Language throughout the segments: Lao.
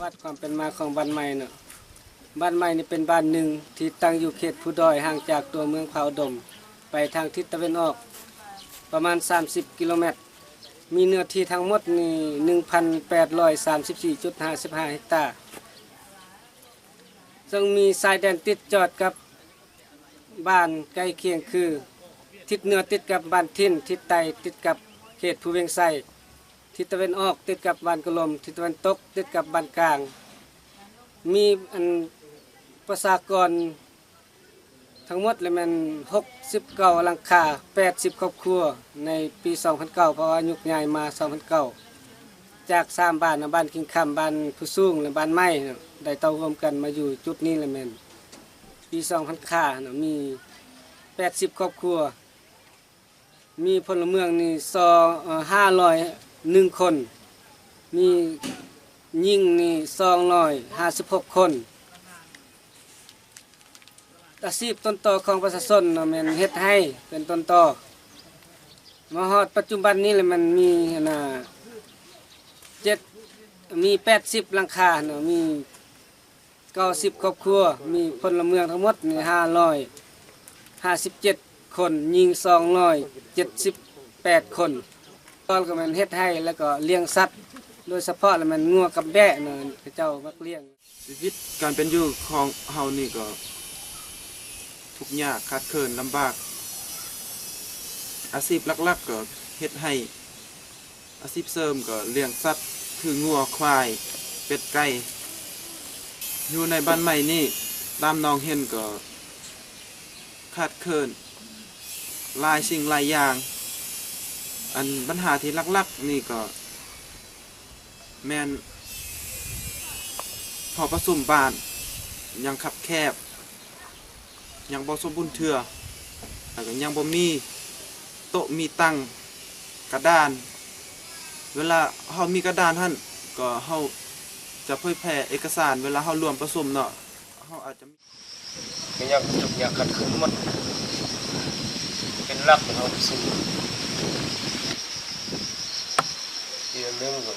ປະຫວັດຄວາມເປັນມາຂອງບ້ານໃໝ່ເນາະ. ບ້ານໃໝ່ນີ້ເປັນບ້ານໜຶ່ງທີ່ຕັ້ງຢູ່ເຂດພູດອຍ ຫ່າງຈາກຕົວເມືອງຜາອຸດົມໄປທາງທິດຕາເວັນອອກປະມານສາມສິບກິໂລແມັດ, ມີເນື້ອທີ່ທັງໝົດນີ້ໜຶ່ງພັນແປດຮ້ອຍສາມສິບສີ່ຈຸດຫ້າສິບຫ້າເຮັກຕາ, ເຊິ່ງມີຊາຍແດນຕິດຈອດກັບ ບ້ານໃກ້ຄຽງຄື ທິດເໜືອຕິດກັບບ້ານຖິ່ນ, ທິດໃຕ້ຕິດກັບເຂດພູວຽງໄຊ, ທິດຕາເວັນອອກຕິດກັບບ້ານກະລົມ, ທິດຕາເວັນຕົກຕິດກັບບ້ານກາງ. ມີອັນປະຊາກອນທັງໝົດລະແມ່ນຫົກສິບເກົ້າຫຼັງຄາ, ແປດສິບຄອບຄົວໃນປີສອງພັນເກົ້າ ເພາະວ່າໂຍກຍ້າຍມາສອງພັນເກົ້າ ຈາກສາມບ້ານນະ, ບ້ານຄີງຄຳ, ບ້ານພູສູງ ແລະ ບ້ານໃໝ່ນະ, ໄດ້ເຕົ້າໂຮມກັນມາຢູ່ຈຸດນີ້ລະແມ່ນປີສອງພັນຄານະ, ມີແປດສິບຄອບຄົວ, ມີພົນລະເມືອງນີ້ສອງ ເອີ ຫ້າຮ້ອຍໜຶ່ງຄົນ, ມີຍິງນີ້ສອງຮ້ອຍຫ້າສິບຫົກຄົນ. ອາຊີບຕົ້ນຕໍຂອງປະຊາຊົນນະແມ່ນເຮັດໄຮ່ເປັນຕົ້ນຕໍ. ມາຮອດປັດຈຸບັນນີ້ລະແມ່ນມີ ອັນນ່າ ເຈັດ ມີແປດສິບຫຼັງຄາເນາະ, ມີເກົ້າສິບຄອບຄົວ, ມີພົນລະເມືອງທັງໝົດນີ້ຫ້າຮ້ອຍຫ້າສິບເຈັດຄົນ, ຍິງສອງຮ້ອຍເຈັດສິບແປດຄົນ. ຕອນກໍແມ່ນເຮັດໄຮ່ ແລ້ວກໍລ້ຽງສັດ, ໂດຍສະເພາະລະແມ່ນງົວກັບແບ້ເນາະ, ເຂົາເຈົ້າມັກລ້ຽງ. ຊີວິດການເປັນຢູ່ຂອງເຮົານີ້ກໍທຸກຍາກຂາດເຂີນລຳບາກ. ອາຊີບຫຼັກໆກໍເຮັດໄຮ່, ອາຊີບເສີມກໍລ້ຽງສັດ ຄືງົວ, ຄວາຍ, ເປັດ, ໄກ່. ຢູ່ໃນບ້ານໃໝ່ນີ້ ຕາມນ້ອງເຫັນກໍຂາດເຂີນຫຼາຍສິ່ງຫຼາຍຢ່າງ. ອັນບັນຫາທີ່ຫຼັກໆນີ້ກໍ ແມ່ນຫໍປະຊຸມບ້ານຍັງຄັບແຄບ, ຍັງບໍ່ສົມບູນເທື່ອ, ແລ້ວກໍຍັງບໍ່ມີໂຕະມີຕັ່ງ, ກະດານ. ເວລາເຮົາມີກະດານຫັ້ນ ກໍເຮົາຈະເຜີຍແຜ່ເອກະສານເວລາເຮົາລວມປະຊຸມເນາະ, ເຮົາອາດຈະມີ ມີຫຍັງທຸກຢ່າງຂັດເຂີນໝົດ ເປັນຫຼັກຂອງເຮົາທີ່ສຸດ. ອີກອັນໜຶ່ງກໍ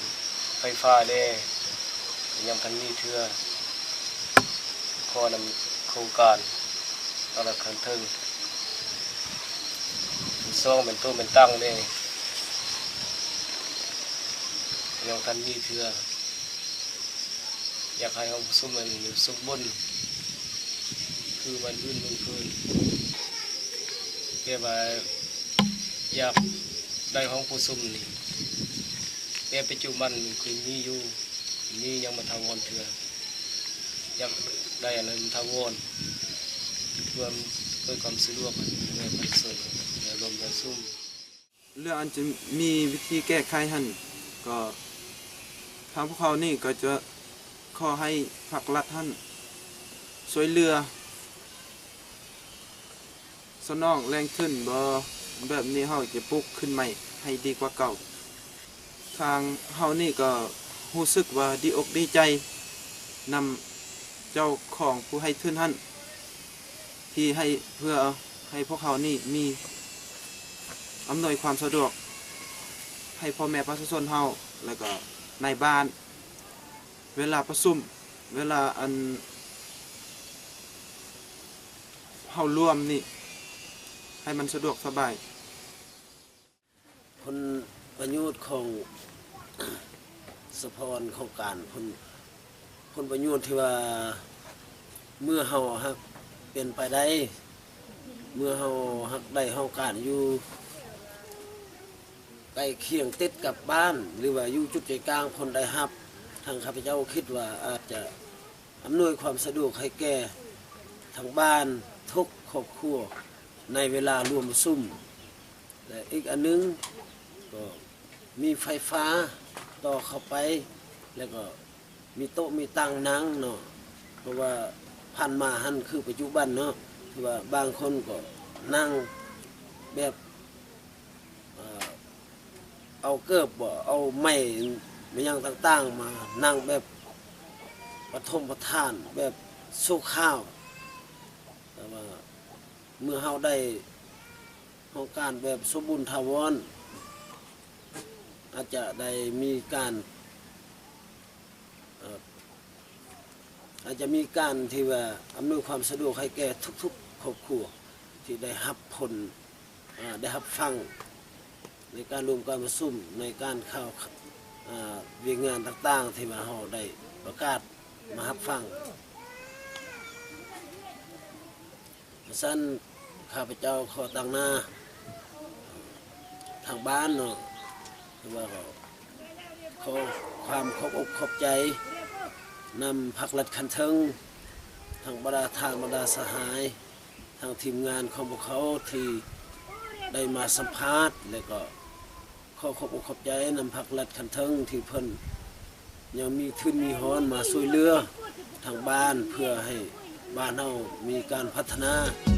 ໄຟຟ້າແດ່ ຍັງທັນມີເທື່ອ, ຂໍນຳໂຄງການຕະຫຼອດຂັ້ນເທິງ. ອັນສອງແມ່ນໂຕະແມ່ນຕັ່ງແດ່ ຍັງທັນມີເທື່ອ. ຢາກໃຫ້ຫ້ອງປະຊຸມອັນສົມບູນ ຄືບ້ານອື່ນເມືອງເພິ່ນ, ແຕ່ວ່າຢາກໄດ້ຫ້ອງປະຊຸມນີ້ ແຕ່ປັດຈຸບັນນີ້ຄືມີຢູ່, ມີຍັງບໍ່ຖາວອນເທື່ອ. ຢາກໄດ້ອັນນັ້ນຖາວອນ ເພື່ອອຳນວຍຄວາມສະດວກໃຫ້ແກ່ປະຊາຊົນ ແນວລວມປະຊຸມ. ເລື່ອງອັນຈະມີວິທີແກ້ໄຂຫັ້ນ ກໍທາງພວກເຮົານີ້ກໍຈະຂໍໃຫ້ພາກລັດຫັ້ນຊ່ວຍເຫຼືອສະໜອງແຫຼ່ງທຶນບໍ, ແບບນີ້ເຮົາຈະປຸກຂຶ້ນໃໝ່ໃຫ້ດີກວ່າເກົ່າ. ທາງເຮົານີ້ກໍຮູ້ສຶກວ່າດີອົກດີໃຈນຳເຈົ້າຂອງຜູ້ໃຫ້ທຶນຫັ້ນ ທີ່ໃຫ້ ເພື່ອໃຫ້ພວກເຮົານີ້ມີ ອຳນວຍຄວາມສະດວກໃຫ້ພໍ່ແມ່ປະຊາຊົນເຮົາ ແລ້ວກໍນາຍບ້ານ ເວລາປະຊຸມ ເວລາອັນເຮົາລວມນີ້ ໃຫ້ມັນສະດວກສະບາຍ. ຜົນປະໂຫຍດຂອງ ສະພາວະຂອງການ ຜົນ ຜົນປະໂຫຍດທີ່ວ່າ ເມື່ອເຮົາຫາກເປັນໄປໄດ້ ເມື່ອເຮົາຫາກໄດ້ຫ້ອງການຢູ່ໃກ້ຄຽງຕິດກັບບ້ານ ຫຼືວ່າຢູ່ຈຸດໃຈກາງຄົນໄດ້ຮັບ, ທາງຂ້າພະເຈົ້າຄິດວ່າອາດຈະອຳນວຍຄວາມສະດວກໃຫ້ແກ່ທາງບ້ານທຸກຄອບຄົວໃນເວລາລວມປະຊຸມ. ແລະ ອີກອັນໜຶ່ງກໍມີໄຟຟ້າຕໍ່ເຂົ້າໄປ ແລ້ວກໍມີໂຕະມີຕັ່ງນັ່ງເນາະ, ເພາະວ່າຜ່ານມາຫັ້ນ ຄືປັດຈຸບັນເນາະ ຄືວ່າບາງຄົນກໍນັ່ງແບບ ເອີ ເອົາເກີບບໍ ເອົາໄມ້ ແມ່ນຫຍັງຕ່າງໆມານັ່ງແບບປະຖົມປະທານ ແບບຊົ່ວຄາວ. ແຕ່ວ່າເມື່ອເຮົາໄດ້ ຫ້ອງການແບບສົມບູນຖາວອນ ອາດຈະໄດ້ມີການ ເອີ ອາດຈະມີການທີ່ວ່າອຳນວຍຄວາມສະດວກໃຫ້ແກ່ທຸກໆຄອບຄົວທີ່ໄດ້ຮັບຜົນ ອາ ໄດ້ຮັບຟັງໃນການລວມການປະຊຸມ ໃນການຂ່າວ ອາ ວຽກງານຕ່າງໆທີ່ວ່າເຮົາໄດ້ປະກາດມາຮັບຟັງ. ສະນັ້ນ ຂ້າພະເຈົ້າຂໍຕາງໜ້າທາງບ້ານເນາະ ຄືວ່າຂໍຄວາມຂອບອົກຂອບໃຈນຳພັກລັດຂັ້ນເທິງ ທັງບັນດາທ່ານບັນດາສະຫາຍ ທັງທີມງານຂອງພວກເຂົາທີ່ໄດ້ມາສຳພາດ ແລະກໍ ຂໍຂອບອົກຂອບໃຈນຳພັກລັດຂັ້ນເທິງທີ່ເພິ່ນຍັງມີທຶນມີຮອນມາຊ່ວຍເຫຼືອທາງບ້ານ ເພື່ອໃຫ້ບ້ານເຮົາມີການພັດທະນາ.